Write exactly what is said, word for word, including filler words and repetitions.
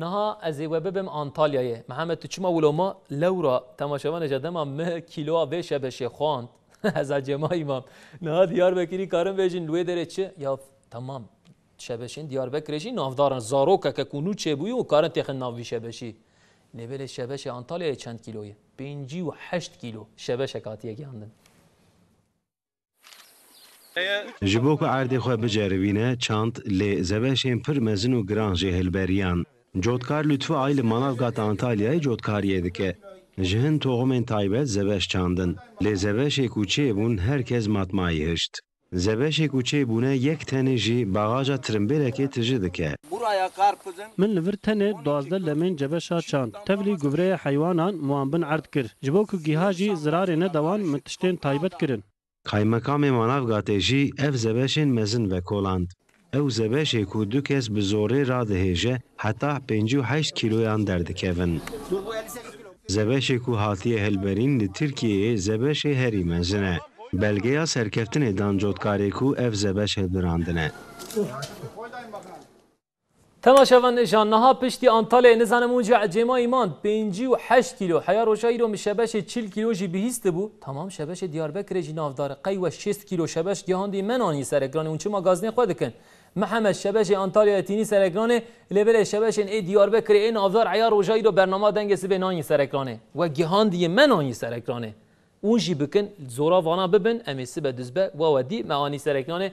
Niha ez ê we bibim Antalyayê. Mihemed, tu çima wilo ma? Lewra temaşevanê ji dema min kîloya vê şebeşê xwand. Ez a cêmayî mam. Niha Diyarbekirî karin bêjin li wê derê çi? Ya, temam. Şebeşên Diyarbekirê jî navdar in. Zarokeke ku nû çêbûyî û karin têxin nav vî şebeşî. Lê belê şebeşê Antalyayê çend kîlo ye? Pêncî û heşt kîlo şebeşek hatiye gihandin. Ji bo ku erdê xwe biceribîne, çand lê zebeşên pir mezin û giran jê hilberiyan. Cotkar Lütfü Ay li Manavgat Antalyayê cotkariyê dike. Ji hin toxumên taybet zebeş çandin. Lê zebeşê ku çêbûn her kes matmayî hişt. Zebeşê ku çêbûne yek tenê jî baxaja tirimbêlekê tije dike. Min li vir tenê duwazdeh lemên cebeşa çand, tevlî guvreyê heywanan wan bin erd kir. Ji bo ku giha jî zirarê nede wan, min tiştên taybet kirin. Kaymekamê Manavgatê jî ev zebeşên mezin vekoland. Ew zebeşê ku du kes bi zorê radihêje heta pêncî û heşt kîloyan derdikevin. Zebeşê ku hatiye hilberîn li Tirkiyeyê zebeşê herî mezin e. Belgeya serkeftinê dan cotkarê ku ev zebeş hilbirandine. Temaşevan, ji niha piştî Antalyayê nizanim hûn jî ecêmayî man, pêncî û heşt kîlo. Heya roja îro min şebeşê çil kîlo jî bihîstibû. Tamam, şebeşê Diyarbekirê jî navdar e. Qey we şêst kîlo şebeş gihandî, me nanî ser ekranê, hûn çima gazinê xwe dikin? Mihemed, şebeşê Antalyayê tînî ser ekranê, lê belê şebeşên ê Diyarbekirê ê navdar heya roja îro bernama Dengê Sibê nanî ser ekranê. We gihandiye, me nanî ser ekranê. Hûn jî bikin, zora vana bibin, em ê sibe duzbe wa we dî me anî ser ekranê.